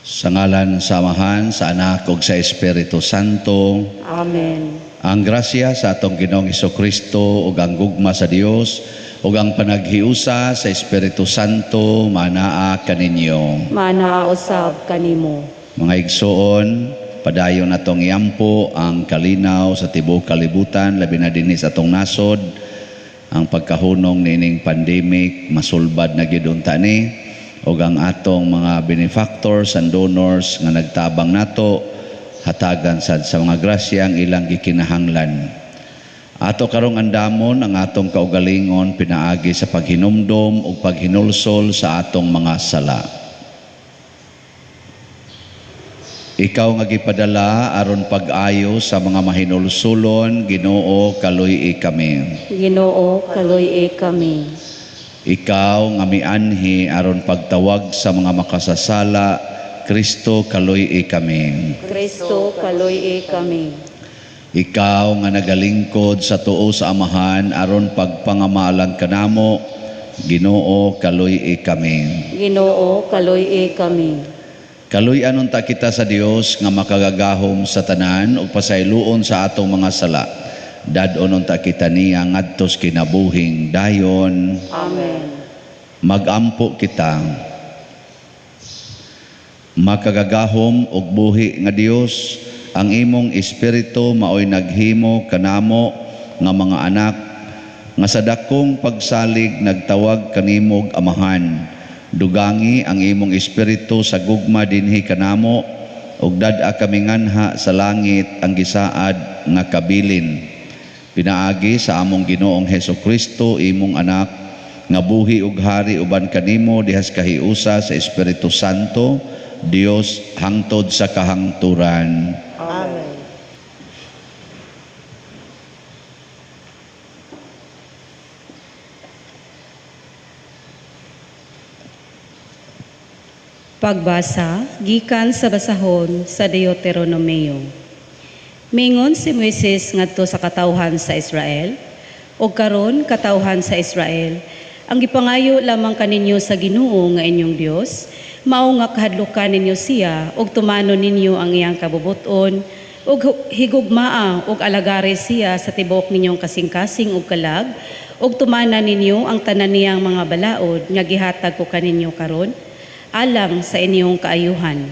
Sa ngalan sa Amahan, sa Anak ug sa Espiritu Santo. Amen. Ang grasya sa atong Ginoong Kristo ug ang gugma sa Dios ug ang panaghiusa sa Espiritu Santo manaa kaninyo. Manaa usab kanimo. Mga igsoon, padayon natong iampo ang kalinaw sa tibuok kalibutan, labi na dinhi sa atong nasod. Ang pagkahunong niining pandemic masulbad na gyud unta ni, ug ang atong mga benefactors and donors nga nagtabang nato hatagan sad sa mga grasya ang ilang gikinahanglan. Ato karong andamon ang atong kaugalingon pinaagi sa paghinumdom ug paghinulsol sa atong mga sala. Ikaw nga gipadala aron pag-ayo sa mga mahinulsulon, Ginoo, kaluy-i kami. Ginoo, kaluy-i kami. Ikaw nga mianhi aron pagtawag sa mga makasasala, Kristo, kaluy-i kami. Kristo, kaluy-i kami. Ikaw nga nagalingkod sa tuo sa Amahan aron pagpangamalang kanamo, Ginoo, kaluy-i kami. Ginoo, kaluy-i kami. Kaluy-an unta kita sa Dios nga makagagahom sa tanan ug pasayloon sa atong mga sala. Dad-on unta kita niya ngadtos kinabuhing dayon. Amen. Magampo kita. Makagagahom ug buhi nga Dios, ang imong espiritu maoy naghimo kanamo nga mga anak nga sa dakong pagsalig nagtawag kanimog Amahan. Dugangi ang imong espiritu sa gugma dinhi kanamo ug dad-a kami nganha sa langit ang gisaad nga kabilin. Pinaagi sa among Ginoong Hesukristo, imong anak, nga buhi ug hari uban kanimo dihas kahiusa sa Espiritu Santo, Dios hangtod sa kahangturan. Amen. Pagbasa gikan sa basahon sa Deuteronomio. Mingon si Moises ngadto sa katawhan sa Israel, ug karon katawhan sa Israel, ang gipangayo lamang kaninyo sa Ginoo nga inyong Dios, mao nga kahadlukan ninyo siya ug tumanon ninyo ang iyang kabubut-on ug higugmaa ug alagari siya sa tibuok ninyong kasing-kasing ug kalag, ug tumanan ninyo ang tanan niyang mga balaod nga gihatag ko kaninyo karon alang sa inyong kaayuhan.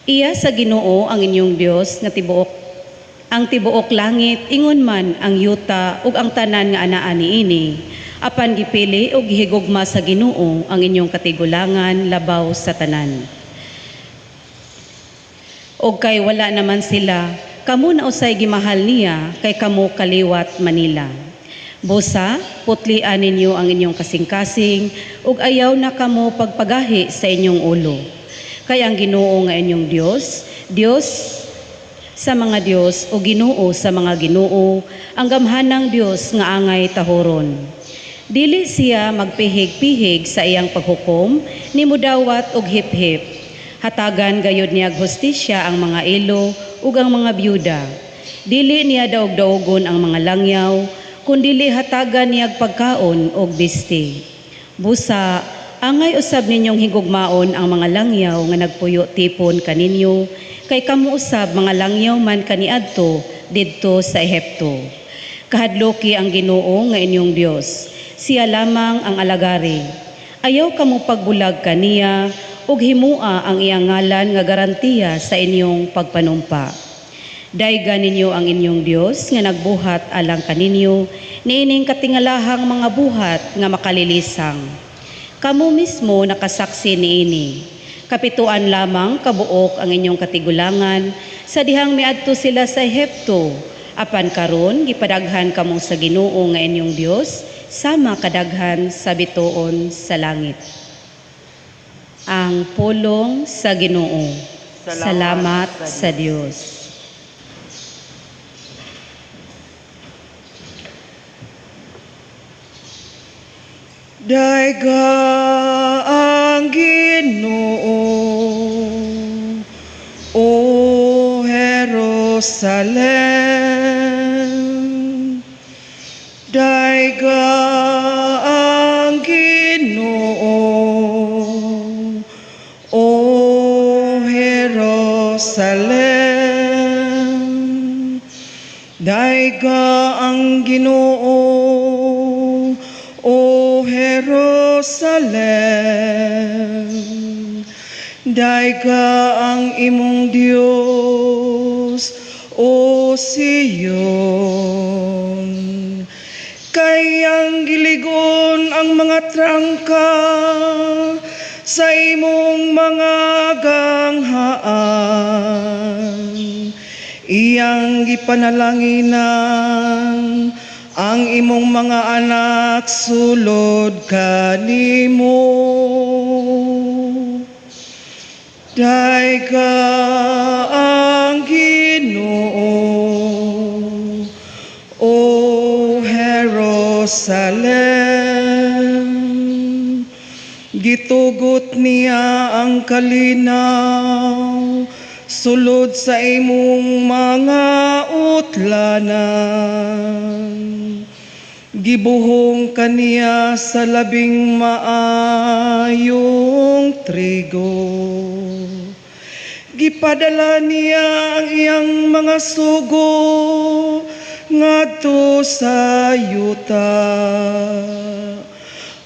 Iya sa Ginoo ang inyong Dios nga tibuok ang tibuok langit, ingon man ang yuta ug ang tanan nga anaa niini. Apan gipili ug gihigugma sa Ginoo ang inyong katigulangan labaw sa tanan. Og kay wala naman sila, kamo na usay gimahal niya, kay kamo kaliwat Manila. Busa, putlian ninyo ang inyong kasing-kasing, ug ayaw na kamo pagpagahi sa inyong ulo. Kay ang Ginoo nga inyong Dios, Dios sa mga Dios o Ginoo sa mga Ginoo, ang gamhanang Dios nga angay tahoron. Dili siya magpihig-pihig sa iyang paghukom, ni mudawat og hip-hip. Hatagan gayud niya hustisya ang mga ilo ug ang mga byuda. Dili niya daog-daogon ang mga langyaw, kundili hatagan niya pagkaon og bisti. Busa, angay usab ninyong higugmaon ang mga langyaw nga nagpuyo tipon kaninyo, kay kamo usab mga langyaw man kaniadto didto sa Ehipto. Kahadloki ang Ginoo nga inyong Dios, siya lamang ang alagari. Ayaw kamo pagbulag kaniya ug himua ang iyang ngalan nga garantiya sa inyong pagpanumpa. Dayga ninyo ang inyong Dios nga nagbuhat alang kaninyo niining katingalahang mga buhat nga makalilisang. Kamo mismo nakasaksi niini. Kapituan lamang kabuok ang inyong katigulangan sa dihang miadto sila sa Ehipto. Apan karon gipadaghan kamo sa Ginoo nga inyong Dios sama kadaghan sa bituon sa langit. Ang pulong sa Ginoo. Salamat sa Dios. Dayga ang Ginoo, O Jerusalem. Dayga ang Ginoo, O Dayga ang Ginoo, O Jerusalem. Dayga ang imong Dios, O Sion. Kay ang giligon ang mga trangka sa imong mga ganghaan. Iyang gipanalanginan ang imong mga anak sulod kanimo. Dayga ang Ginoo, O Jerusalem. Gitugot niya ang kalinaw sulod sa imong mga utlanan. Gibuhong kaniya sa labing maayong trigo. Gipadala niya ang iyang mga sugo ngadto sa yuta.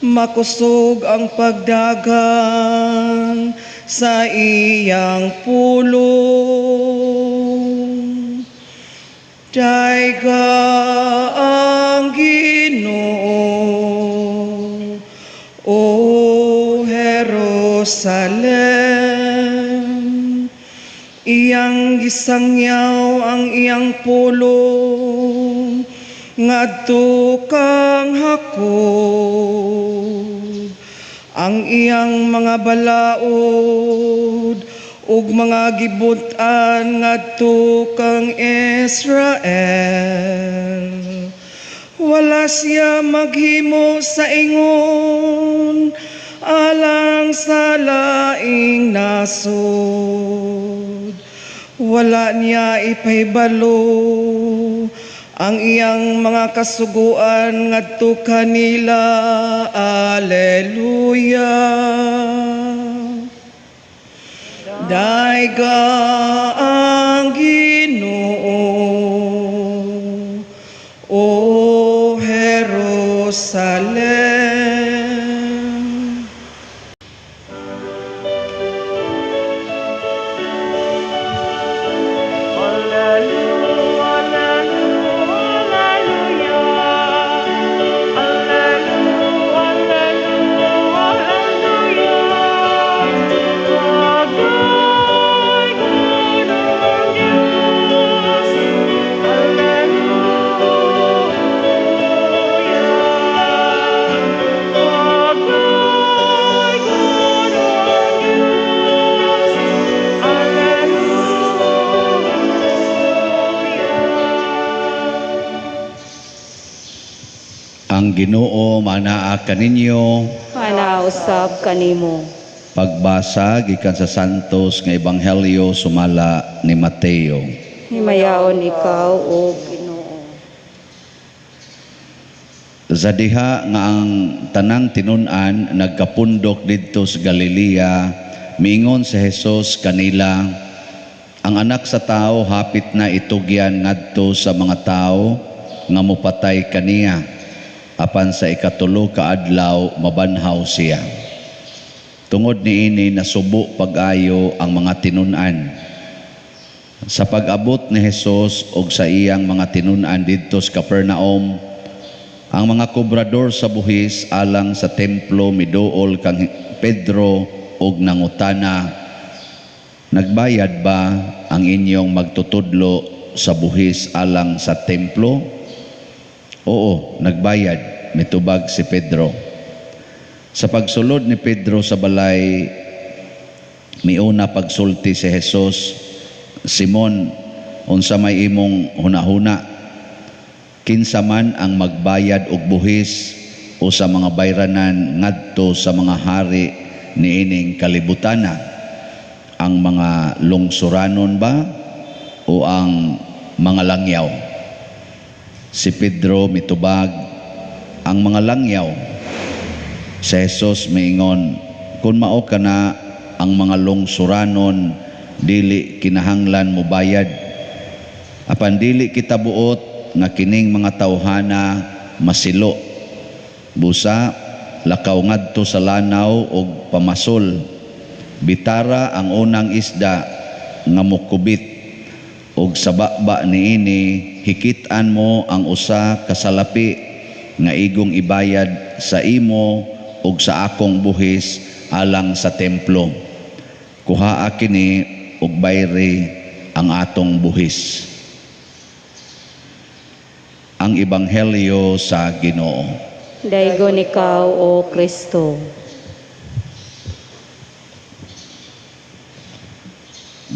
Makusog ang pagdagan sa iyang pulong. Dayga ang Ginoo, O Jerusalem. Iyang gisangyaw ang iyang pulong ngadto kang Jacob. Ang iyang mga balaod ug mga gibutan ngadto kang Israel. Wala siya maghimo sa ingon alang sa laing nasod. Wala niya ipahibalo ang iyang mga kasuguan ngadto kanila. Alleluia. Dayga ang Ginoo, O Jerusalem. Ang Ginoo manaa kaninyo. Manausab kanimo. Pagbasa gikan sa Santos nga Ebanghelyo sumala ni Mateo. Himayaon ikaw, O Ginoo. Sa diha nga ang tanang tinun-an nagkapundok didto sa Galilea, miingon si Jesus kanila, ang anak sa tao hapit na itugyan ngadto sa mga tawo nga mopatay kaniya, apan sa ikatulo ka adlaw mabanhaw siya. Tungod niini nasubo pag-ayo ang mga tinun-an. Sa pag-abot ni Jesus og sa iyang mga tinun-an didto sa Capernaum, ang mga kobrador sa buhis alang sa templo miduol kang Pedro og nangutana, nagbayad ba ang inyong magtutudlo sa buhis alang sa templo? Oo, nagbayad, mitubag si Pedro. Sa pagsulod ni Pedro sa balay, miuna pagsulti si Jesus, Simon, unsa may imong hunahuna? Kinsa man ang magbayad og buhis o sa mga bayranan ngadto sa mga hari niining kalibutana? Ang mga lungsuranon ba o ang mga langyaw? Si Pedro mitubag, ang mga langyaw. Si Jesus miingon, kung mao ka na ang mga lungsuranon Dili kinahanglan mobayad. Apan dili kita buot nga kining mga tawhana masilo. Busa lakaw ngadto sa lanaw og pamasol. Bitara ang unang isda nga mokubit og sa baba niini hikit-an mo ang usa ka salapi nga igong ibayad sa imo ug sa akong buhis alang sa templo. Kuhaa kini og bayri ang atong buhis. Ang Ebanghelyo sa Ginoo. Daygon ikaw, O Kristo.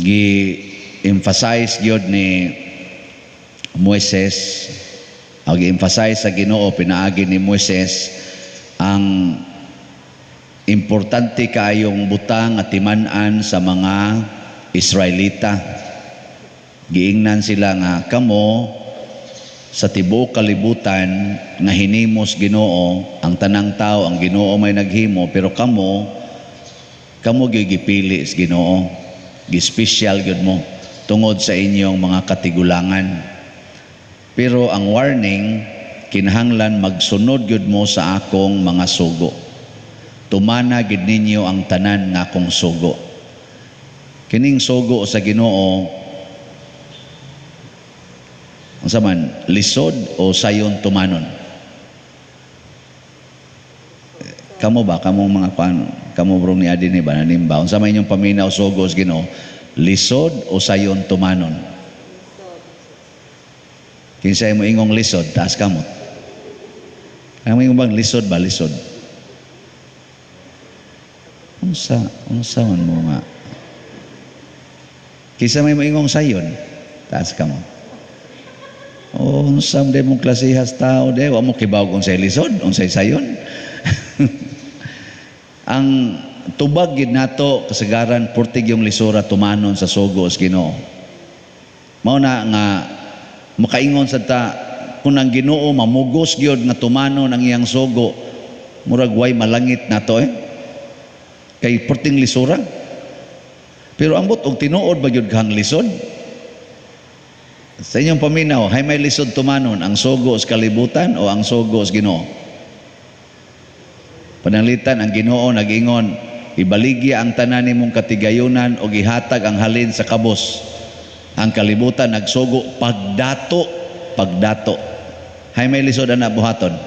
Gi-emphasize gyud ni Moises, o gi-emphasize sa Ginoo pinaagi ni Moises ang importante kaayong butang at timan-an sa mga Israelita. Giingnan sila nga kamo sa tibuok kalibutan nga hinimos Ginoo ang tanang tao, ang Ginoo may naghimo, pero kamo kamo gyud gipili sa Ginoo, gi-special gyud mo tungod sa inyong mga katigulangan. Pero ang warning, kinahanglan magsunod gyud mo sa akong mga sugo. Tumana gyud ninyo ang tanan nga akong sugo. Kining sugo sa Ginoo unsa man, lisod o sayon tumanon? Kamo ba, kamong mga kuan, kamo brong ni adi ni ba nanimba, unsa man inyong paminaw sugo sa Ginoo, lisod o sayon tumanon? Kinsa mo ingong lisod, taas kamot. Ang ingong bang lisod ba, lisod? Unsa man mo nga? Kinsa may moingong sayon, taas kamot. Oh, unsa man day mong klasehas tao day, wa mo kibaw kung unsay lisod, unsay sayon. Ang tubag gid nato kasagaran purtig yung lisura tumanon sa sugo sa Ginoo. Mao na nga makaingon sa ta kung ang Ginoo mamugos gyud nga tumanon ang iyang sugo, murag way malangit nato. Kay purting lisura. Pero ambot og tinuod ba gyud kang lisod? Sa inyong paminaw, hay may lisod tumanon ang sugo sa kalibutan o ang sugo sa Ginoo? Pananglitan ang Ginoo nag-ingon, ibaligya ang tanan nimong katigayunan og ihatag ang halin sa kabos. Ang kalibutan nagsugo pagdato, pagdato. Hay may lisod ana buhaton?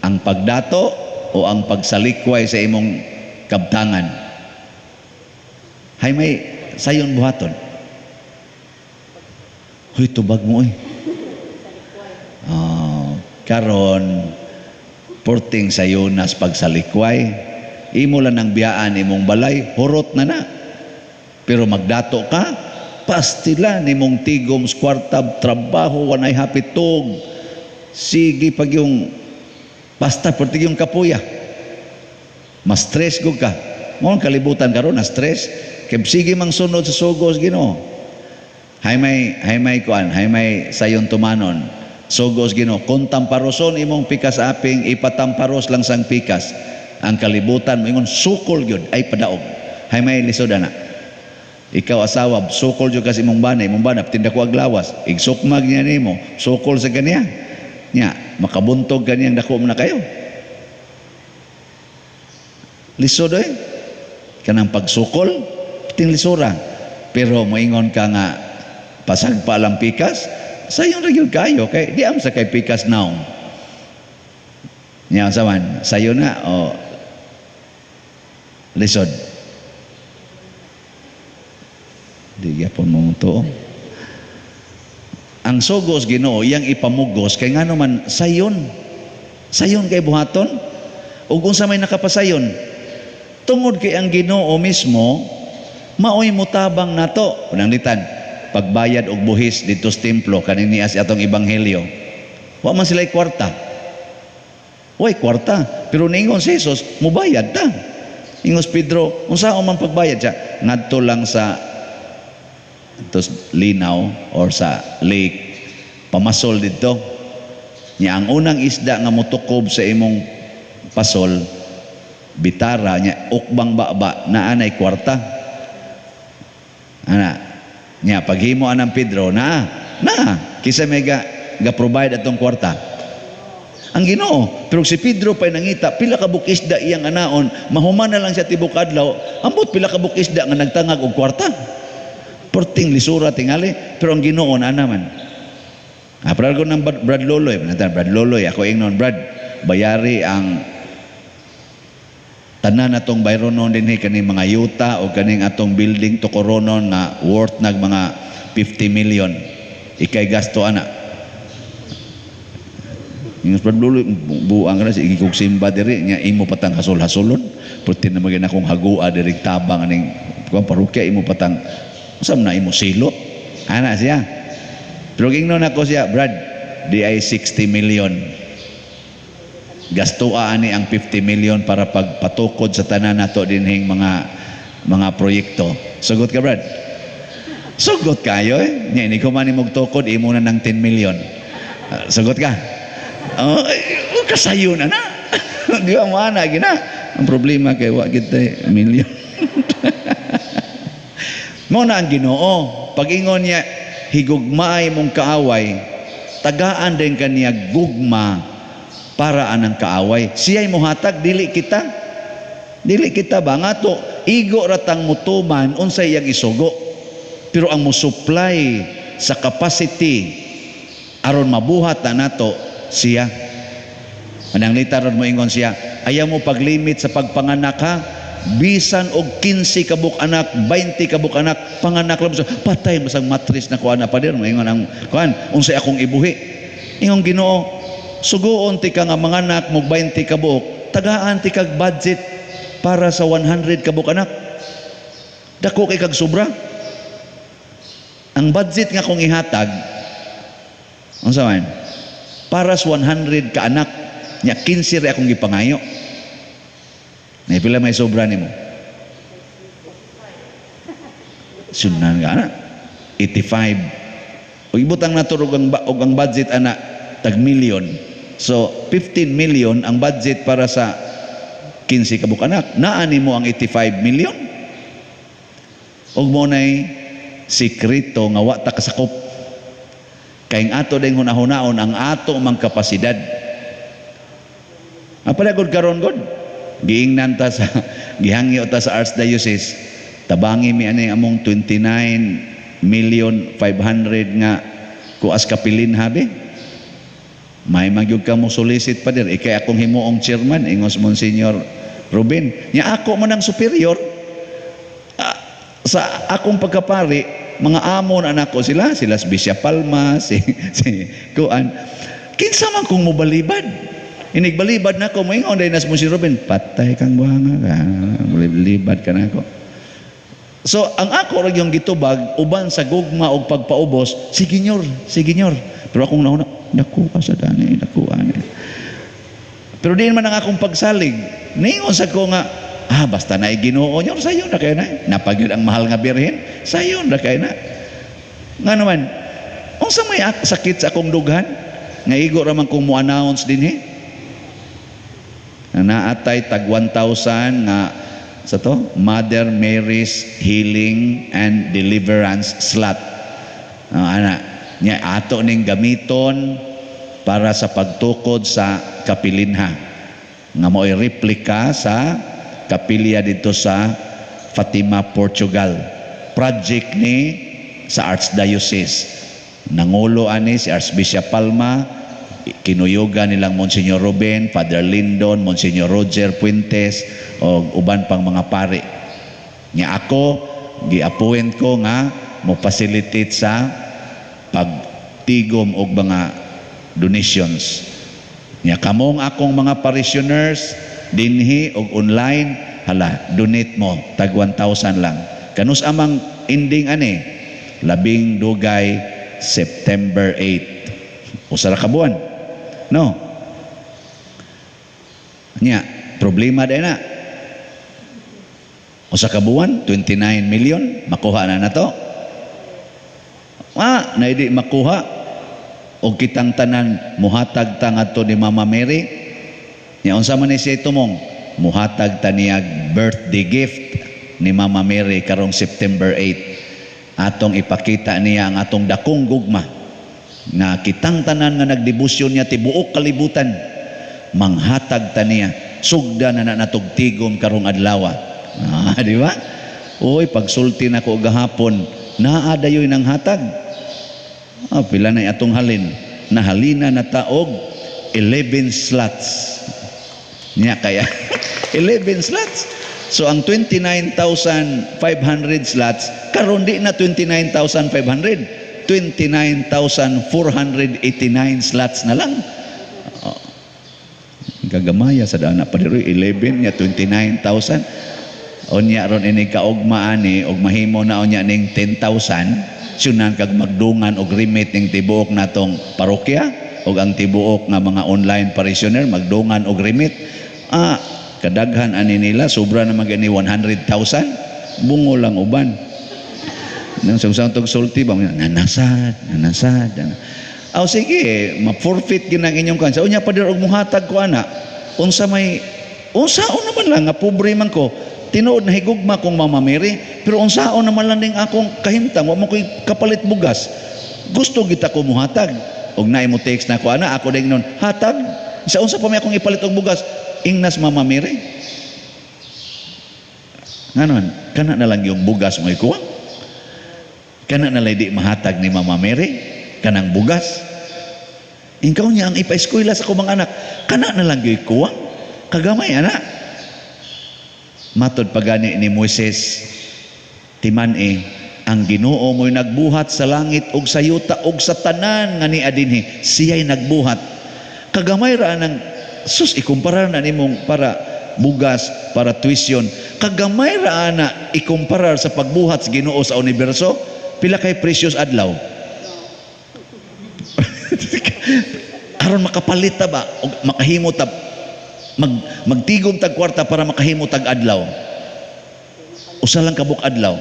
Ang pagdato o ang pagsalikway sa imong kabtangan? Hay may sayon buhaton? Hoy, tubag mo oy. Oh, karon porting sayonas pagsalikway, imo lang ang biyaan imong balay, hurot na na. Pero magdato ka, pastila nimong tigom sa kwarta, trabaho, wanay hapitog. Sige pag yung basta portig yung kapuya. Ma-stress gud ka. Mo ang kalibutan karon na stress. Kay sige mang sunod sa sugos Ginoo. Hay may kuan, hay may sayon tumanon. Sugos Ginoo, kung tamparoson imong pikas aping, ipatamparos lang sang pikas. Ang kalibutan moingon sukol gyud ay padaog. Hay may lisod ana. Ikaw asawa, sukol jud kasi imong bana, tinda ko aglawas, igsukmag niya nimo, sukol sa kaniya. Nya, makabuntog kaniyang dako mo na kayo. Lisod oy. Kanang pagsukol, ting lisura. Pero moingon ka nga pasagpa lang pikas, sayon ra gyud kayo kay di am sa kay pikas naong. Nya unsa man, sayo na o lisod. Di gyapon mo tuo. Ang sugos Ginoo iyang ipamugos kay ngano man sayon. Sayon kay buhaton ug unsa may nakapasayon? Tungod kay ang Ginoo mismo maoy motabang nato. Pananglitan pagbayad og buhis didto sa templo kanini as atong ebanghelyo. Wa man sila'y kwarta. Way kwarta, pero niingon si Jesus, mubayad ta. Ingos Pedro, unsa man pagbayad siya? Ngadto lang sa tos linaw or sa lake, pamasol didto. Nya ang unang isda nga motukob sa imong pasol, Bitara nya ukbang baba naa nay kwarta. Ana nya paghimo anang Pedro naa na kinsa may ga provide atong kwarta? Ang Ginoo. Pero si Pedro pa'y nangita pila ka buok isda iyang anaon, mahuman na lang siya tibok adlaw, ambot pila ka buok isda nga nagtangag og kwarta. Perting lisura tingali, pero ang Ginoo naa naman. Ah, Brad ko ng Brad Loloy, Brad Loloy, ako ingnon Brad, bayari ang tanan atong bayronon dinhi kaning mga yuta o kaning atong building to koronon nga worth nag mga 50 million. Ikay gasto ana. Yung Brad Loloy, buang ka na sige kog simba diri nya imo patang hasol-hasolon. Perti na magin akong hagua diri tabang aning kuan parokya imo patang usam na imo silo. Ana siya. Pero ingnon ako siya, Brad, di ay 60 million. Gastoa ani ang 50 million para pagpatukod sa tanan nato dinhing mga proyekto. Sugot ka, Brad? Sugot kayo eh. Nya ini ko man imong tukod imo na ng 10 million. Sugot ka? Oh, kasayo na na. Di ba mo ana gina? Ang problema kay wa gid million. Mo na ang Ginoo. Pag-ingon niya higugmaay mong kaaway, tagaan din kaniya gugma para anang kaaway. Siya'y muhatag, dili kita. Dili kita ba? Nga to, igo ratang mutuman, unsay iyang isugo. Pero ang musupply sa capacity, aron mabuhat na nato, siya. Manang litaron mo ingon siya, ayaw mo paglimit sa pagpanganak ha, bisan og 15 ka buok anak, 20 ka buok anak, panganak lang so, patay masang matris na kuan na pader, moingon ang kuan, unsay akong ibuhi. Ingon Ginoo, sugoon ti ka nga manganak mo 20 ka buok, tagaan ti kag budget para sa 100 ka buok anak. Dako kay kag sobra. Ang budget nga kong ihatag unsa man? Para sa 100 ka anak, nya 15 ra akong gipangayo. May pila may sobra nimo? Sunan ka na. 85. O ibutang na to og ang budget ana tag million. So 15 million ang budget para sa 15 ka buok anak. Naa nimo ang 85 million. Og mo nay sikreto nga wa ta kasakop. Kay ang ato ding hunahunahon ang ato mang kapasidad. Apa gud karon gud? Giingnan ta sa gihangyo ta sa Archdiocese, tabangi mi ani among 29,500,000 nga kuas kapilin habi. May magyud ka mo solicit pa dir, ikay akong himuong chairman ingos Monsignor Ruben. Nya ako man ang superior. Sa akong pagkapari, mga amo na anak ko sila, sila si Bishop Palma, si kuan. Kinsa man kung mobalibad? Inigbalibad na ako, moingon dahil nas Monsignor Ruben, patay kang buhanga ka, balibad ka na ako. So, ang ako rin yung gitubag, uban sa gugma o pagpaubos, sige nyor, sige nyor. Pero akong nauna, nakuha sa dani, nakuha ni. Pero di man ang akong pagsalig. Ningon sa ko nga, basta na Ginoo nyor, sayo na kayo na. Napagyud ang mahal nga birhen, sayo na kayo na. Nga naman, unsa may sakit sa akong dughan? Nga igo raman kong mo-announce din eh. Naatay tag 1,000 nga sa to Mother Mary's Healing and Deliverance slot. Ana nya ato ning gamiton para sa pagtukod sa kapilinha nga mo'y replika sa kapilya dito sa Fatima, Portugal. Project ni sa Archdiocese. Nangulo ani si Archbishop Palma, kinuyugan nilang Monsignor Ruben, Father Lindon, Monsignor Roger Puentes o uban pang mga pari. Nya ako gi-appoint ko nga mo facilitate sa pagtigom og mga donations. Nya kamong akong mga parishioners dinhi og online, hala donate mo tag 1,000 lang. Kanus amang ending ani labing dugay September 8. Usa ra ka buwan. No. Nya, problema din na. Usa ka buwan, 29 million, makuha na nato. Na di makuha. Og kitang tanan muhatag ta ngadto ni Mama Mary. Nya unsa man ni siya tumong? Muhatag ta niyag birthday gift ni Mama Mary karong September 8. Atong ipakita niya ang atong dakong gugma nga kitang tanan nga nagdebosyon niya tibuok kalibutan, manghatag ta niya, sugda na na natog tigom karong adlaw. Ah, di ba? Uy, pagsulti nako gahapon, naa dayoy nang hatag. Ah, pila na atong halin? Nahalina na taog 11 slots. Nya kaya 11 slots. So ang 29,500 slots karon di na 29,500, 29,489 slots na lang. Oh. Gagamaya sa dana pa diri, 11 nya 29,000. Unya ron ini kaugma ani og mahimo na unya ning 10,000, syunan kag magdungan og remit ning tibuok natong parokya og ang tibuok nga mga online parishioner magdungan og remit. Ah, kadaghan ani nila, sobra na magani 100,000, bungo lang uban. Nang sa tog sulti ba nanasad, nanasad. Aw sige, ma-forfeit gyud ang inyong kansa. Unya pa dir og muhatag ko ana. Unsa may unsaon naman lang nga pobre man ko. Tinuod na higugma kong Mama Mary, pero unsaon naman lang ning akong kahimtang, wa mo ko'y kapalit bugas. Gusto kita ko muhatag. Og naay mo text na ko ana, ako ding nun, hatag. Sa unsa pa may akong ipalit og bugas? Ingnas Mama Mary. Nganon, kana na lang yung bugas mo ikuha. Kana na lang di mahatag ni Mama Mary, kanang bugas. Ikaw niya ang ipa-eskwela sa akong mga anak, kana na lang yung ikuha. Kagamay, anak. Matod pagani ni Moises, timan-e, ang Ginoo mo'y nagbuhat sa langit ug sa yuta ug sa tanan nga niya dinhi, siya'y nagbuhat. Kagamay ra nang sus ikumpara na nimong para bugas, para tuition. Kagamay ra ana ikumparar sa pagbuhat sa Ginoo sa universo, pila kay precious adlaw. Aron makapalit ta ba og makahimo ta magtigom tag kwarta para makahimo tag adlaw. Usa lang kabuk adlaw.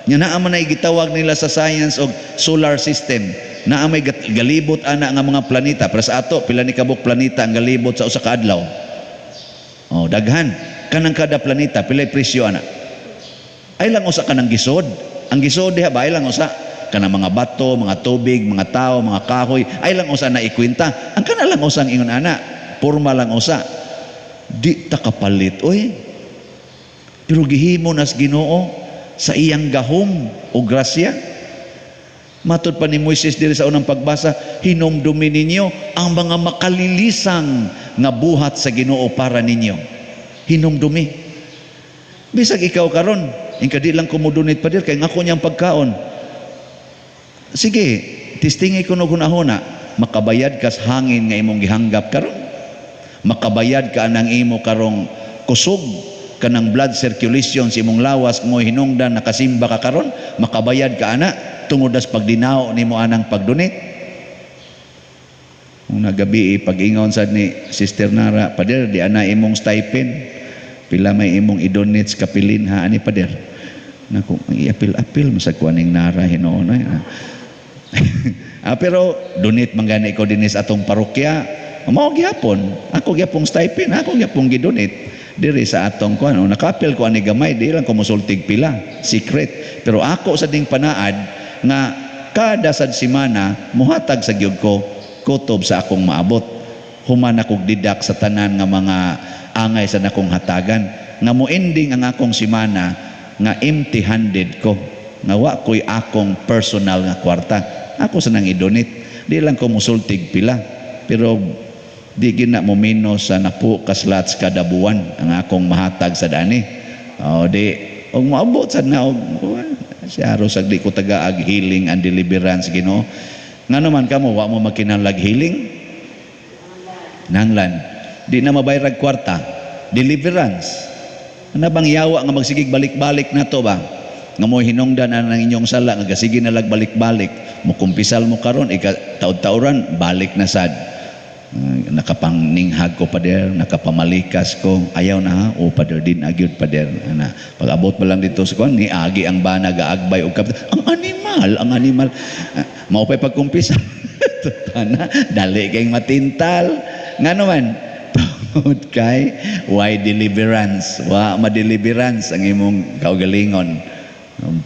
Nya naa man ay gitawag nila sa science og solar system. Naa may galibot ana nga mga planeta. Pero sa ato pila ni kabuk planeta ang galibot sa usa ka adlaw. Oh, daghan kanang kada planeta pilay presyo ana. Ay lang usa kanang gisod. Ang gisod diha ba ay lang usa kanang mga bato, mga tubig, mga tao, mga kahoy, ay lang usa na ikwenta. Ang kana lang usang ingon ana, porma lang usa. Di ta kapalit oy. Pero gihimo nas Ginoo sa iyang gahom o grasya. Matod pa ni Moises diri sa unang pagbasa, hinumdumi ninyo ang mga makalilisang nga buhat sa Ginoo para ninyo. Hinumdumi. Bisag ikaw karon, ingka di lang kumudunit pa dir kay ngako niyang pagkaon. Sige, testingi ko nog hunahuna, makabayad kas hangin nga imong gihanggap karon. Makabayad ka anang imo karong kusog kanang blood circulation sa imong lawas mo hinungdan nakasimba ka karon, makabayad ka ana tungod as pagdinao nimo anang pagdonate. Kung nagabi pag-ingon sad ni Sister Nara, pader di ana imong stipend, pila may imong i-donate sa kapilin ha ani pader. Nako, iapil-apil masag kuaning Nara hinuon ay. Ah, pero donate man gani ko dinhi sa atong parokya. Mao gihapon, ako gyapong stipend, ako gyapong gidonate diri sa atong kuan. O nakapil ko ani gamay, di lang ko mosultig pila, secret. Pero ako sa ding panaad nga kada sad semana muhatag sa gyud ko kutob sa akong maabot. Human akong didak sa tanan nga mga angay sa nakong hatagan nga mo-ending ang akong semana nga empty-handed ko, nga wa ko'y akong personal nga kwarta. Ako sa nang i-donate, di lang ko musultig pila, pero di gina mo minus sa napu ka slots kada buwan ang akong mahatag sa dani. O di og moabot sad na og si aros ag di ko tagaag healing and deliverance Ginoo. Ngano man kamo wa mo makinahanglag healing? Nanglan di na mabayrag kwarta, deliverance. Ana bang yawa nga magsigig balik-balik na to ba? Nga mo hinungdan ang inyong sala nga gasige na lag balik-balik, mukumpisal mo karon ika taud-tauran balik na sad. Nakapangninghag ko pader, nakapamalikas ko, ayaw na ha, o pader din agyud pader. Ana, pag-abot pa lang dito sa kuan, niagi ang bana gaagbay og kapitan. Ang animal, ang animal. Mao pay pagkumpisa. Tana, dali kayong matintal. Ngano man? Tungod kay why deliverance, wa ma-deliverance ang imong kaugalingon.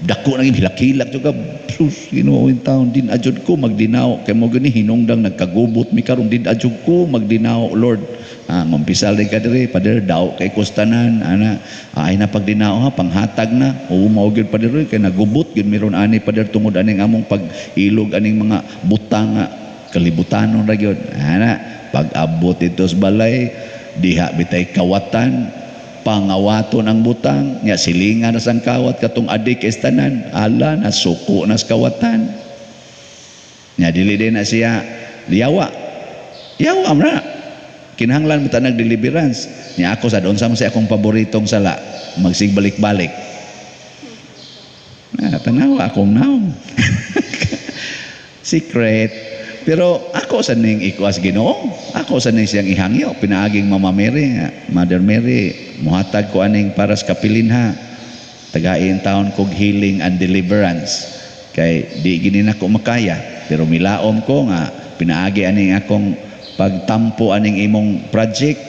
Dako nang hilak-hilak jud ka, sus, Ginoo in taon din ajud ko magdinaw kay mo gani hinungdang nagkagubot mi karon, din ajud ko magdinaw, Lord. Ah, mampisal din ka diri, pader, daw kay kustanan ana, ay na pagdinaw ha, panghatag na. Oo, mao gyud, pader, kay nagubot gyud miron ani, pader, tungod aning among pag-ilog aning mga butang nga kalibutanon ra gyud ana. Pag-abot dito sa balay, diha bitay kawatan, pangawaton ang butang nya, silingan na sang kawat katong adik estanan, ala na suko na sa kawatan nya, dili din na siya liyawa yawa man na. Kinahanglan mo ta nag-deliverance nya. Ako sa doon sa sa akong paboritong sala, magsigbalik-balik na tanawa akong naong secret. Pero ako sa ning ikuas Ginoo, ako sa ning siyang ihangyo pinaaging Mama Mary, Mother Mary, muhatag ko aning para sa kapilin ha. Tagain taon kog healing and deliverance. Kay di gini nako makaya, pero milaom ko nga pinaagi aning akong pagtampo aning imong project,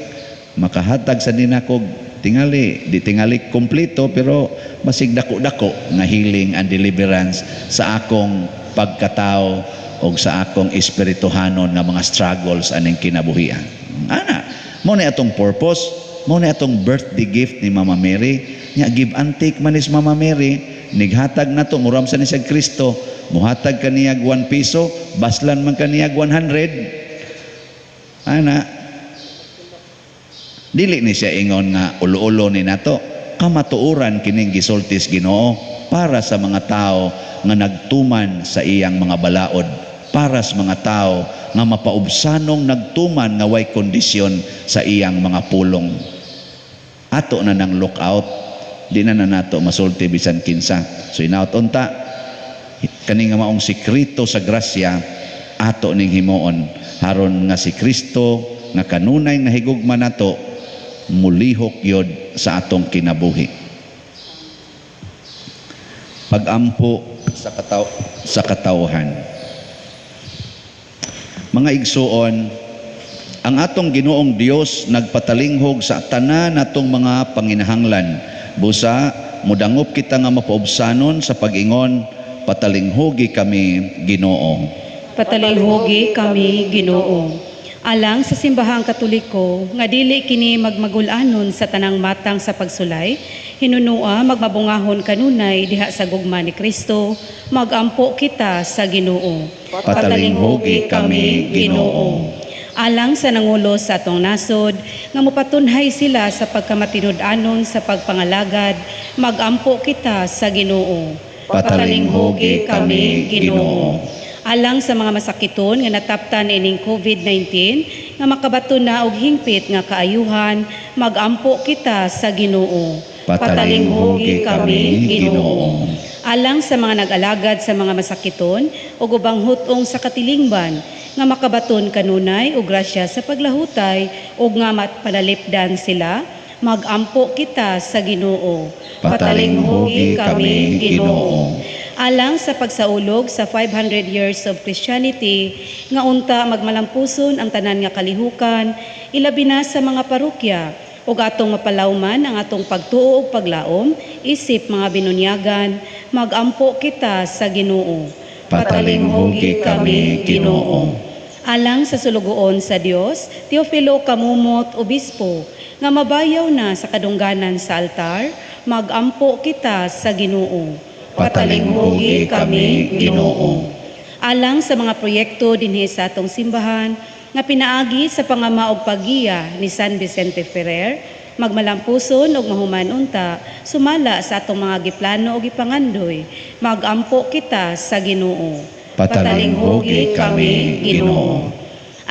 makahatag sa din ako tingali, di tingali kompleto, pero masig dako-dako nga healing and deliverance sa akong pagkatao o sa akong espirituhanon nga mga struggles aning kinabuhian. Ana, mo na atong purpose, mo na atong birthday gift ni Mama Mary. Nya give and take man is Mama Mary, nighatag na to, muram sa ni siya Kristo, muhatag kaniyag 1 piso, baslan man kaniyag 100. Ana, dili ni siya ingon nga ulo-ulo ni nato. Kamatuoran kining gisultis Ginoo para sa mga tao nga nagtuman sa iyang mga balaod, para sa mga tao nga mapaubsanong nagtuman nga way kondisyon sa iyang mga pulong. Ato na nang look out, di na na nato masulti bisan kinsa. So inaot unta kani nga maong sekreto sa grasya, ato ning himuon haron nga si Kristo nga kanunay nga higugma nato mulihok yod sa atong kinabuhi. Pagampo sa katawhan. Mga igsuon, ang atong Ginoong Dios nagpatalinghog sa tanan natong mga panginahanglan. Busa mudangop kita nga mapaubsanon sa pag-ingon, patalinghogi kami, Ginoo. Patalinghogi kami, Ginoo. Alang sa simbahang Katoliko nga dili kini magmagul-anon sa tanang matang sa pagsulay, hinunua magmabungahon kanunay diha sa gugma ni Kristo, magampo kita sa Ginoo. Patalinghogi kami, Ginoo. Alang sa nangulo sa atong nasod nga mopatunhay sila sa pagkamatinud-anon sa pagpangalagad, magampo kita sa Ginoo. Patalinghogi kami, Ginoo. Alang sa mga masakiton nga nataptan ining COVID-19 nga makabaton na og hingpit nga kaayuhan, magampo kita sa Ginoo. Patalinghogi kami, Ginoo. Alang sa mga nag-alagad sa mga masakiton ug ubang hutong sa katilingban nga makabaton kanunay og grasya sa paglahutay ug nga mapalalipdan sila, magampo kita sa Ginoo. Patalinghogi kami, Ginoo. Alang sa pagsaulog sa 500 years of Christianity nga unta magmalampuson ang tanan nga kalihukan, ilabi na sa mga parokya, ug atong mapalawman ang atong pagtuo ug paglaom isip mga binunyagan, magampo kita sa Ginoo. Patalinghogi kami, Ginoo. Alang sa sulugoon sa Dios, Teofilo Camomot, Obispo, nga mabayaw na sa kadungganan sa altar, magampo kita sa Ginoo. Patalinghogi kami, Ginoo. Alang sa mga proyekto dinhi sa atong simbahan nga pinaagi sa pangama og paggiya ni San Vicente Ferrer, magmalampuson ug mahuman unta sumala sa atong mga giplano ug gipangandoy, magampo kita sa Ginoo. Patalinghogi kami, Ginoo.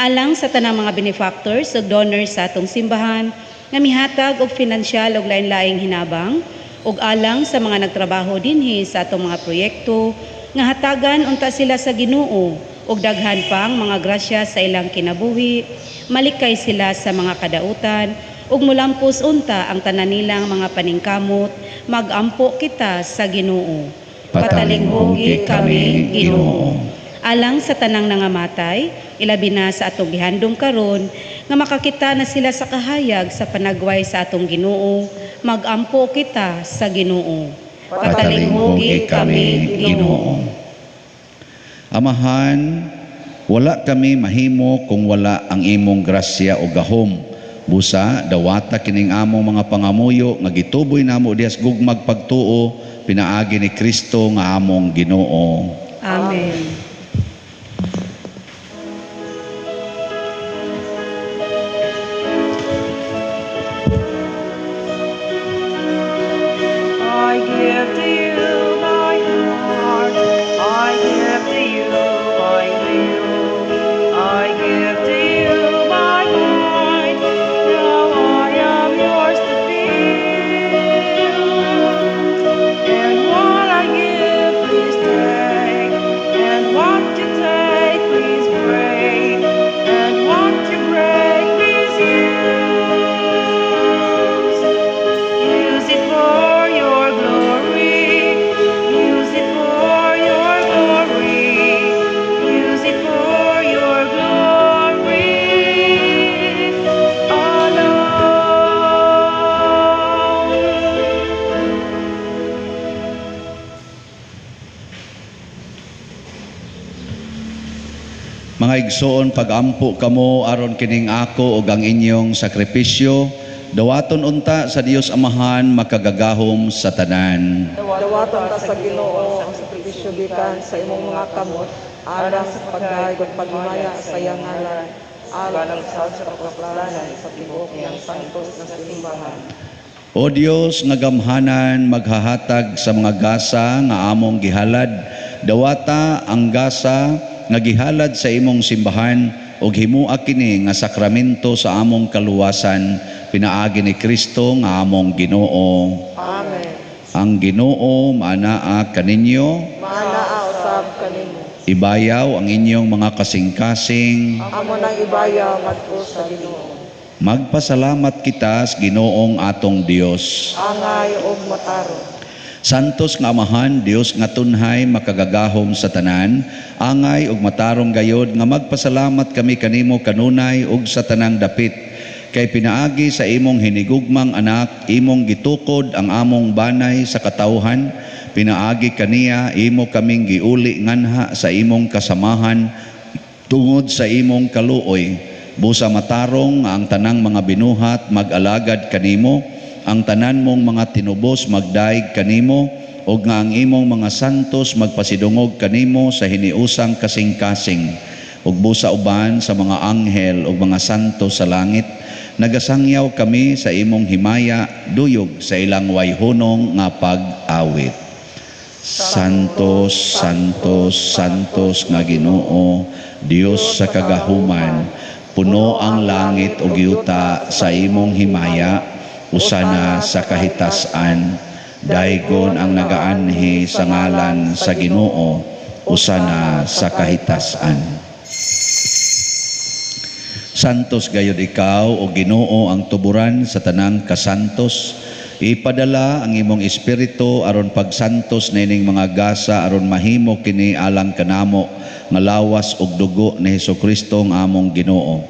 Alang sa tanang mga benefactors ug donors sa atong simbahan nga mihatag og finansyal ug lain-laing hinabang, ug alang sa mga nagtrabaho dinhi sa atong mga proyekto nga hatagan unta sila sa Ginoo ug daghan pang mga grasya sa ilang kinabuhi, malikay sila sa mga kadautan ug mulampos unta ang tanan nilang mga paningkamot, magampo kita sa Ginoo. Patalinghogi kami, Ginoo. Alang sa tanang nangamatay, ilabi na sa atong gihandom karon nga makakita na sila sa kahayag sa panagway sa atong Ginoo, magampo kita sa Ginoo. Patalinghugi kami, Ginoo. Amahan, wala kami mahimo kung wala ang imong grasya o gahom. Busa, dawata kining among mga pangamuyo nga gituboy namo dihas gugmag pagtuo pinaagi ni Kristo nga among Ginoo. Amen. I give to you my heart, I give to you my will, I give to you my mind. Now I am yours to feel. And what I give, please take, and what you take, please break, and what you break, please use. Use it for your glory. Use it for your glory. Use it for your glory alone. Mga igsoon, pagampo kamo aron kining ako ug ang inyong sakripisyo, dawaton unta sa Dios Amahan makagagahom sa tanan. Dawaton ta sa Ginoo ang sakripisyo gikan sa imong mga kamot alang sa pagdayeg ug paghimaya sa iyang ngalan, alang sa kapuslanan sa tibuok niyang santos nga simbahan. O Dios nga gamhanan maghahatag sa mga gasa nga among gihalad, dawata ang gasa nga gihalad sa imong simbahan ug himua kini nga sakramento sa among kaluwasan pinaagi ni Kristo nga among Ginoo. Amen. Ang Ginoo maanaa kaninyo, Maanaa usab kanimo. Ibayaw ang inyong mga kasing-kasing. Amo nang ibayaw ngadto sa Ginoo. Magpasalamat kita sa Ginoong atong Dios. Angay ug matarong. Santos nga Amahan, Dios nga tunhay makagagahom sa tanan, angay ug matarong gayod nga magpasalamat kami kanimo kanunay ug sa tanang dapit. Kay pinaagi sa imong hinigugmang anak, imong gitukod ang among banay sa katawhan, pinaagi kaniya imo kaming giuli nganha sa imong kasamahan tungod sa imong kaluoy. Busa matarong nga ang tanang mga binuhat mag-alagad kanimo, ang tanan mong mga tinubos magdaig kanimo, ug nga ang imong mga santos magpasidungog kanimo sa hiniusang kasing-kasing. Ug busa uban sa mga anghel ug mga santos sa langit, nagasangyaw kami sa imong himaya, duyog sa ilang wayhunong nga pag-awit. Santos, Santos, Santos nga Ginoo, Dios sa kagahuman, puno ang langit ug yuta sa imong himaya, usana sa kahitasan. Daygon ang nagaanhi sa ngalan sa Ginoo, usana sa kahitasan. Santos gayod ikaw o Ginoo ang tuburan sa tanang kasantos. Ipadala ang imong espiritu aron pagsantos nining mga gasa aron mahimo kini alang kanamo nga lawas ug dugo ni Hesukristo ang among Ginoo.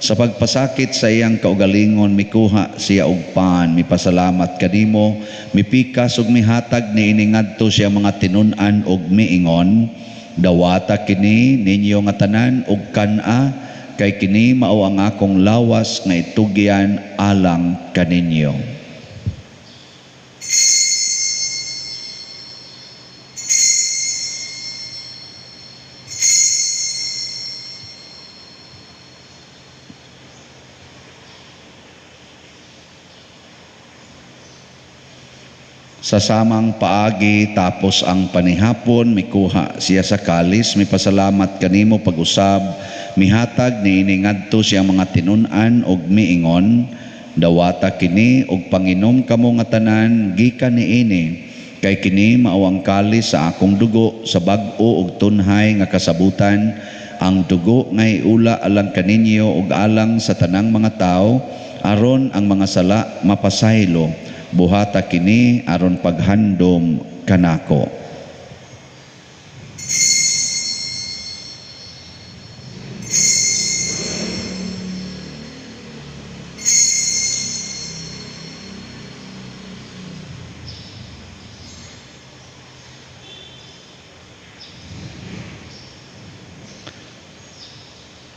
Sa pagpasakit sa iyang kaugalingon mikuha siya og pan, mipasalamat kanimo, mipikas ug mihatag niini ngadto siya mga tinun-an ug miingon, dawata kini ninyo nga tanan ug kan-a, kay kini mao ang akong lawas nga itugyan alang kaninyo. Sa samang paagi tapos ang panihapon, mikuha siya sa kalis, mipasalamat kanimo pag-usab, mihatag niini ngadto siya mga tinun-an og miingon, dawata kini og panginom kamo nga tanan gikan niini, kay kini mao ang kalis sa akong dugo sa bag-o og tunhay nga kasabutan, ang dugo nga iula alang kaninyo ug alang sa tanang mga tawo, aron ang mga sala mapasaylo. Buhata kini aron paghandom kanako.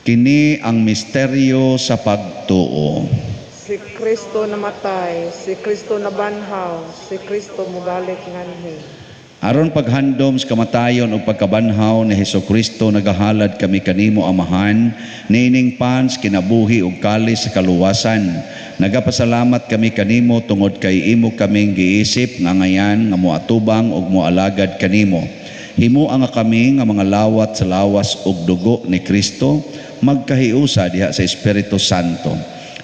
Kini ang misteryo sa pagtuo. Si Kristo namatay, si Kristo nabanhaw, si Kristo mubalik nganhi. Aron paghandom sa kamatayon ug pagkabanhaw ni Hesukristo, nagahalad kami kanimo, Amahan, niining pans kinabuhi ug kalis sa kaluwasan. Nagapasalamat kami kanimo tungod kay imo kaming giisip nga ngayan nga moatubang ug moalagad kanimo. Himoa nga kami nga mga lawat sa lawas ug dugo ni Kristo magkahiusa diha sa Espiritu Santo.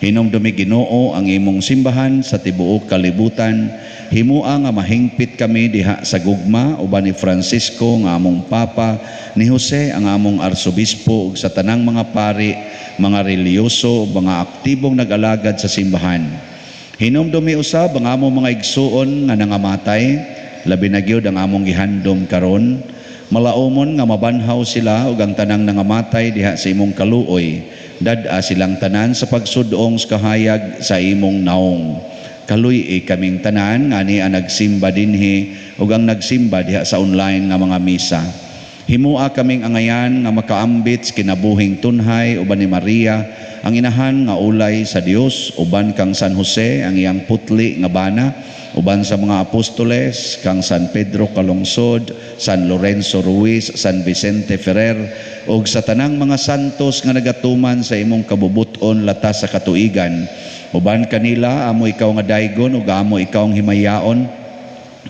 Hinumdumi, Ginoo, ang imong simbahan sa tibuok kalibutan. Himoa nga mahingpit kami diha sa gugma uban ni Francisco nga among Papa, ni Jose ang among Arsobispo ug sa tanang mga pari, mga relihiyoso ug mga aktibong nag-alagad sa simbahan. Hinumdumi usab ang among mga igsuon nga nangamatay, labi na gyud ang among gihandom karon. Malaumon nga mabanhaw sila ug ang tanang nangamatay diha sa imong kaluoy. Dad-a silang tanan sa pagsudong sa kahayag sa imong naong. Kaluy-i kaming tanan nga ni ang nagsimba dinhi ug ang nagsimba diha sa online nga mga misa. Himoa kaming angayan nga makaambit sa kinabuhing tunhay uban ni Maria, ang inahan nga ulay sa Dios, uban kang San Jose, ang iyang putli nga bana, uban sa mga apostoles, kang San Pedro Calungsod, San Lorenzo Ruiz, San Vicente Ferrer, ug sa tanang mga santos nga nagatuman sa imong kabubuton latas sa katuigan. Uban kanila, amo ikaw nga daygon ug amo ikaw ang himayaon,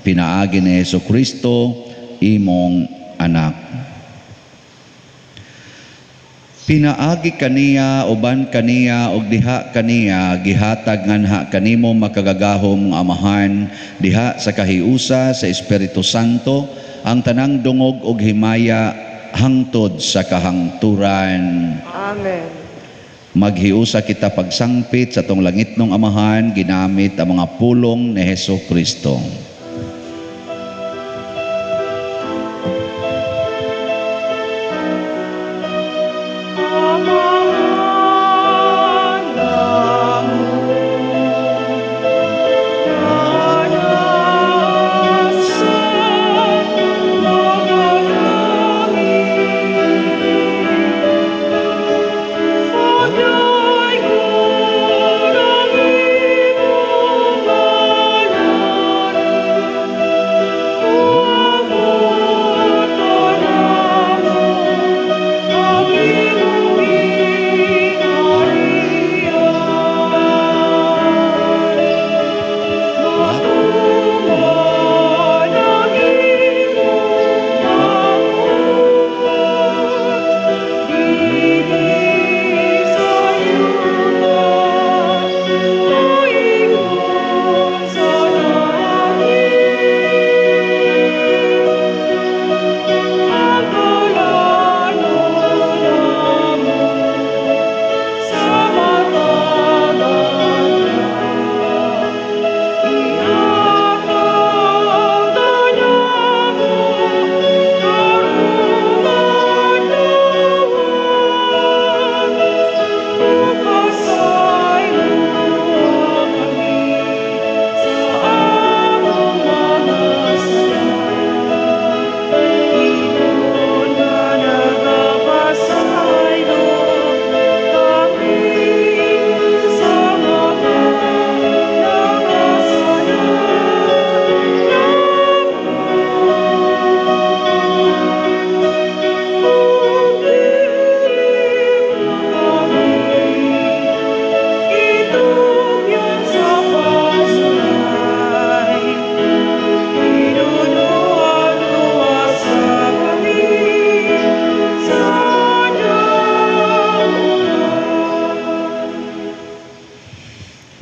pinaagi ni Hesukristo, imong anak. Pinaagi kaniya, uban kaniya, ug diha kaniya, gihatag nganha kanimo makagagahom nga Amahan, diha sa kahiusa sa Espiritu Santo, ang tanang dungog ug himaya hangtod sa kahangturan. Amen. Maghiusa kita pagsangpit sa atong langitnong Amahan, ginamit ang mga pulong ni Hesukristo.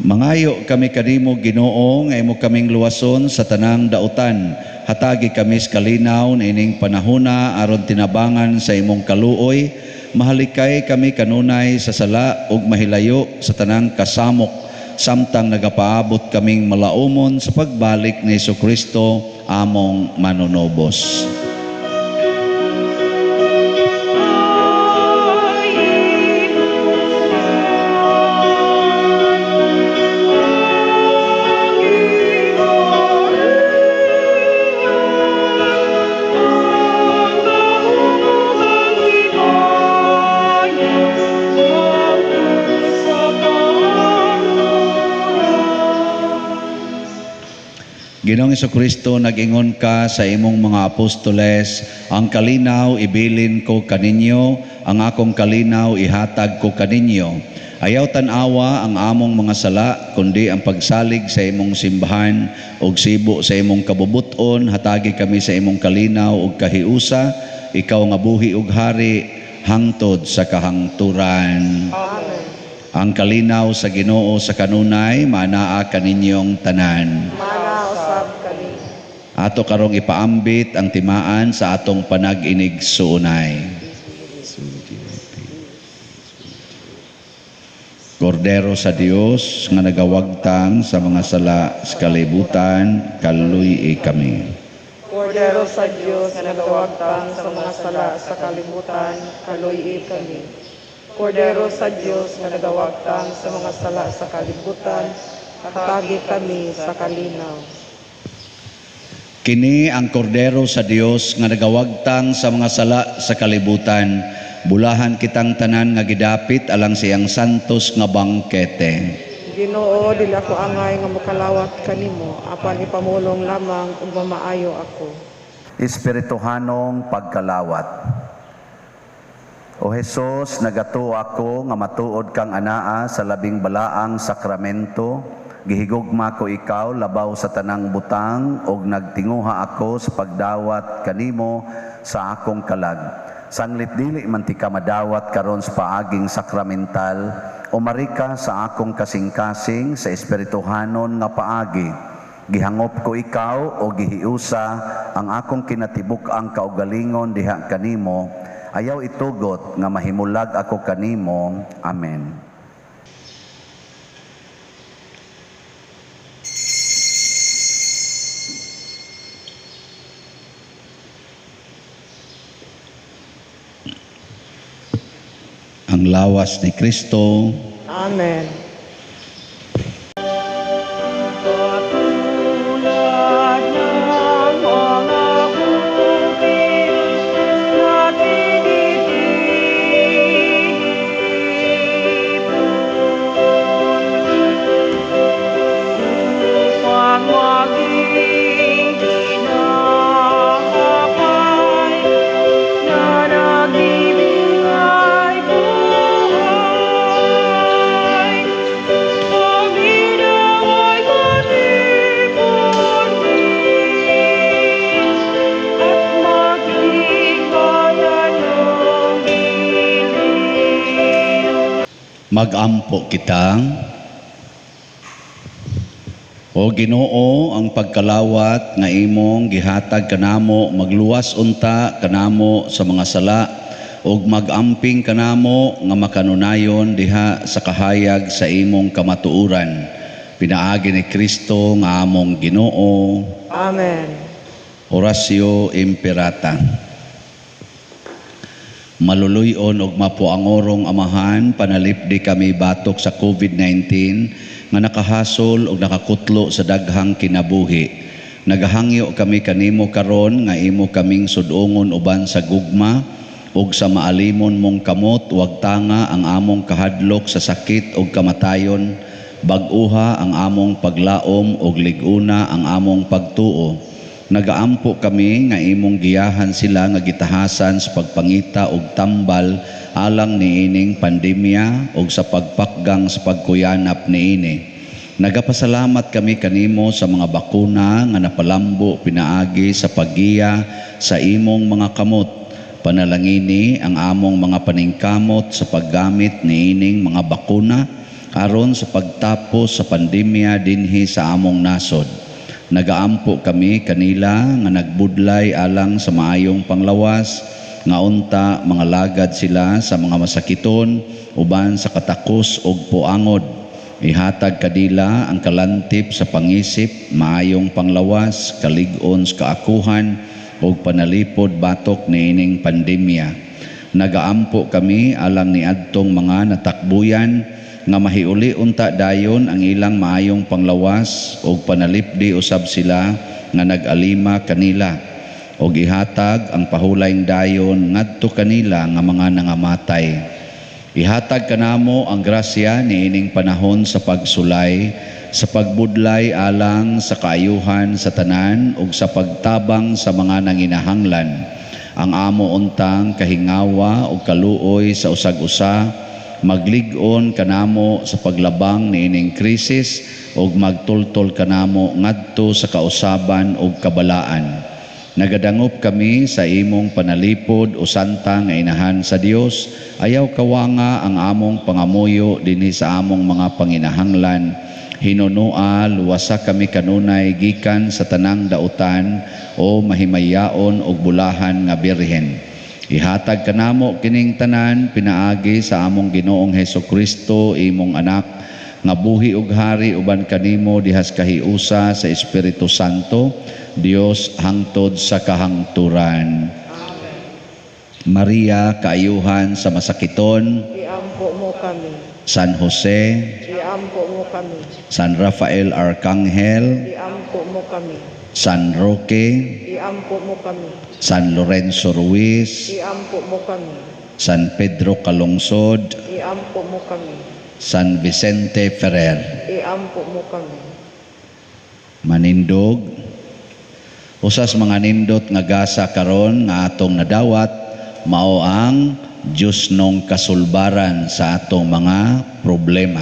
Mangayo kami kanimo, Ginoo, nga imo kaming luwason sa tanang dautan. Hatagi kami sa kalinaw niining panahona aron tinabangan sa imong kaluoy. Mahalikay kami kanunay sa sala ug mahilayo sa tanang kasamok, samtang nagapaabot kaming malaumon sa pagbalik ni Hesukristo among manunubos. Ginoong Kristo, nag-ingon ka sa imong mga apostoles, ang kalinaw ibilin ko kaninyo, ang akong kalinaw ihatag ko kaninyo. Ayaw tan-awa ang among mga sala, kundi ang pagsalig sa imong simbahan ug sibo sa imong kabubuton, hatagi kami sa imong kalinaw ug kahiusa, ikaw nga buhi ug hari hangtod sa kahangturan. Amen. Ang kalinaw sa Ginoo sa kanunay manaa kaninyong tanan. Mana usab kani. Ato karong ipaambit ang timaan sa atong panag-inig-suunay. Kordero sa Dios nga nagawagtang sa mga sala sa kalibutan, kaluy-i kami. Kordero sa Dios nga nagawagtang sa mga sala sa kalibutan, kaluy-i kami. Kordero sa Dios nga nagawagtang sa mga sala sa kalibutan, hatagi kami sa kalinaw. Kini ang kordero sa Dios nga nagawagtang sa mga sala sa kalibutan. Bulahan kitang tanan nga gidapit alang siyang santos nga bangkete. Ginoo, dili ako angay nga mokalawat kanimo, apan ipamulong lamang ug mamaayo ako. Espirituhanong pagkalawat. O Hesus, nagatuo ako nga matuod kang anaa sa labing balaang sakramento. Gihigugma ko ikaw labaw sa tanang butang ug nagtinguha ako sa pagdawat kanimo sa akong kalag. Sanglit dili man ti ka madawat karon sa paaging sakramental, umari ka sa akong kasing-kasing sa espirituhanon nga paagi. Gihangop ko ikaw o gihiusa ang akong kinatibuk-ang kaugalingon diha kanimo. Ayaw itugot nga mahimulag ako kanimo. Amen. Ang lawas ni Kristo. Amen. Katulad ng mga upin na tinitipon upang maging tinapay na nagbibigay buhay. Kami nawa'y katipon din at maging bayan ng giliw. Magampo kita. O Ginoo, ang pagkalawat nga imong gihatag kanamo, magluwas unta kanamo sa mga sala ug magamping kanamo nga makanunayon diha sa kahayag sa imong kamatuoran. Pinaagi ni Kristo nga among Ginoo. Amen. Oratio Imperata. Maluluy-on ug mapuangorong Amahan, panalipdi kami batok sa COVID-19 nga nakahasol ug nakakutlo sa daghang kinabuhi. Nagahangyo kami kanimo karon nga imo kaming sudongon uban sa gugma ug sa maalimon mong kamot, wag tanga ang among kahadlok sa sakit ug kamatayon, bag-uha ang among paglaom ug lig-una ang among pagtuo. Nagaampo kami nga imong giyahan sila nga gitahasan sa pagpangita og tambal alang niining pandemya ug sa pagpakgang sa pagkuyanap niini. Nagapasalamat kami kanimo sa mga bakuna nga napalambo pinaagi sa paggiya sa imong mga kamot. Panalangini ang among mga paningkamot sa paggamit niining mga bakuna aron sa pagtapos sa pandemya dinhi sa among nasod. Nagaampo kami kanila nga nagbudlay alang sa maayong panglawas, nga unta mga lagad sila sa mga masakiton uban sa katakos og puangod. Ihatag kadila ang kalantip sa pangisip, maayong panglawas, kalig-on sa kaakuhan ug panalipod batok niining pandemya. Nagaampo kami alang niadtong mga natakbuyan nga mahiuli unta dayon ang ilang maayong panglawas ug panalipdi usab sila nga nag-alima kanila ug ihatag ang pahulayng dayon ngadto kanila nga mga nangamatay. Ihatag kanamo ang grasya niining panahon sa pagsulay, sa pagbudlay alang sa kaayuhan sa tanan ug sa pagtabang sa mga nanginahanglan. Ang amo untang kahingawa ug kaluoy sa usag-usa maglig-on kanamo sa paglabang niining krisis ug magtultol kanamo ngadto sa kausaban ug kabalaan. Nagadangop kami sa imong panalipod, o Santa nga Inahan sa Dios. Ayaw kawanga ang among pangamuyo dinhi sa among mga panginahanglan. Hinunua, luwasa kami kanunay gikan sa tanang dautan, o mahimayaon ug bulahan nga Birhen. Ihatag kanamo kining tanan pinaagi sa among Ginoong Heso Kristo, imong anak, nga buhi ug hari uban kanimo dihas kahiusa sa Espiritu Santo, Dios, hangtod sa kahangturan. Maria, kaayuhan sa masakiton, Iampo mo kami. San Jose, Iampo mo kami. San Rafael Arcangel, Iampo mo kami. San Roque, Iampo mo kami. San Lorenzo Ruiz, Iampo mo kami. San Pedro Calungsod, Iampo mo kami. San Vicente Ferrer. Iampo mo kami. Manindog. Usas mga nindot nga gasa karon nga atong nadawat mao ang Diyos nung kasulbaran sa atong mga problema.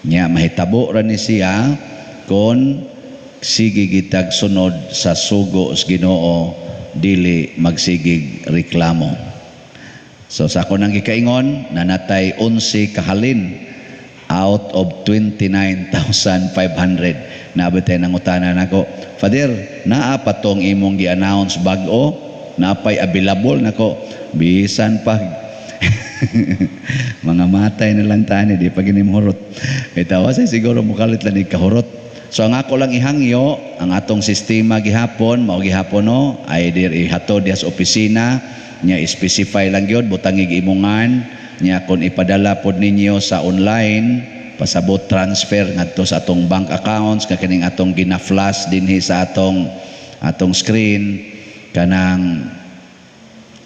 Nya mahitabo ra ni siya kon sige gitag sunod sa sugo sa Ginoo, dili magsigig reklamo. So sa ako nang gikaingon, nanatay 11 kahalin out of 29,500. Naabot tayo nangutana nako, "Father, naa pa tong imong gi-announce bag-o? Napay available?" Nako, bisan pa mga matay na lang tani, di pa gini mohurot. Bitaw say siguro mukalit lang ni kahurot. So ang ako lang ihangyo, ang atong sistema gihapon, mao gihapon no, either ihatod diha sa opisina, nya specify lang gyud, butangig imongan, nya kon ipadala pod ninyo sa online, pasabot transfer ngadto sa atong bank accounts nga kining atong gina-flash dinhi sa atong screen, kanang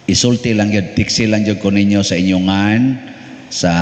isulti lang gyud, tiksi lang gyud ko ninyo sa inyongan, sa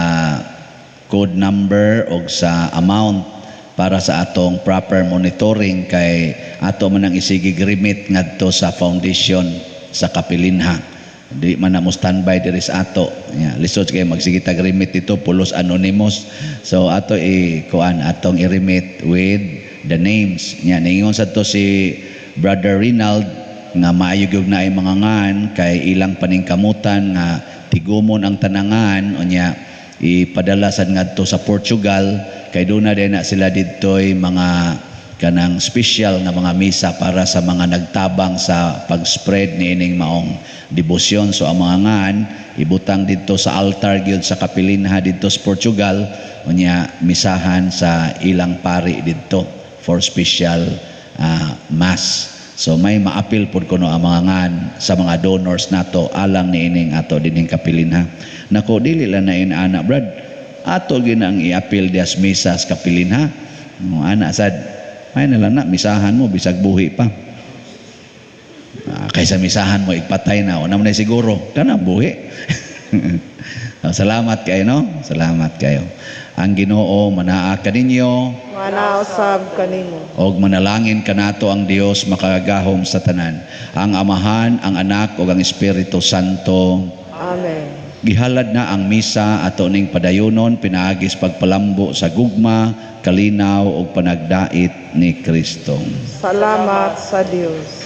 code number o sa amount para sa atong proper monitoring, kay ato man ang isigig remit ngadto sa foundation sa Kapilinha. Di man na mo standby diri sa ato. Ya, lisod kay magsige tag remit dito pulos anonymous. So ato i kuan, atong i-remit with the names. Nya ningon sad to si Brother Rinald nga maayo gyud na ay mga ngan kay ilang paningkamutan nga tigumon ang tanangan, unya ipadala sad ngadto sa Portugal kay duna din na sila didtoy mga kanang special nga mga misa para sa mga nagtabang sa pag-spread niining maong debosyon. So ang mga ngan ibutang didto sa altar gyud sa Kapilinha didto sa Portugal, unya misahan sa ilang pari didto for special mass. So may maapil pud kuno ang mga ngan sa mga donors nato alang niining ato dining Kapilinha. Nako, dili lang na ana, Brad. Ato ginang iapil dias misa sa Kapilinha. No, ana sad ay na lang na misahan mo bisag buhi pa. Kaysa misahan mo ipatay na, una mo na siguro kana buhi. Salamat kayo, no? Salamat kayo. Ang Ginoo manaa kaninyo. Manaa usab kanimo. Og manalangin kanato ang Dios makagagahom sa tanan, ang Amahan, ang Anak ug ang Espiritu Santo. Amen. Gihalad na ang misa, ato ning padayunon pinaagi sa pagpalambo sa gugma, kalinaw ug panagdait ni Kristo. Salamat sa Dios.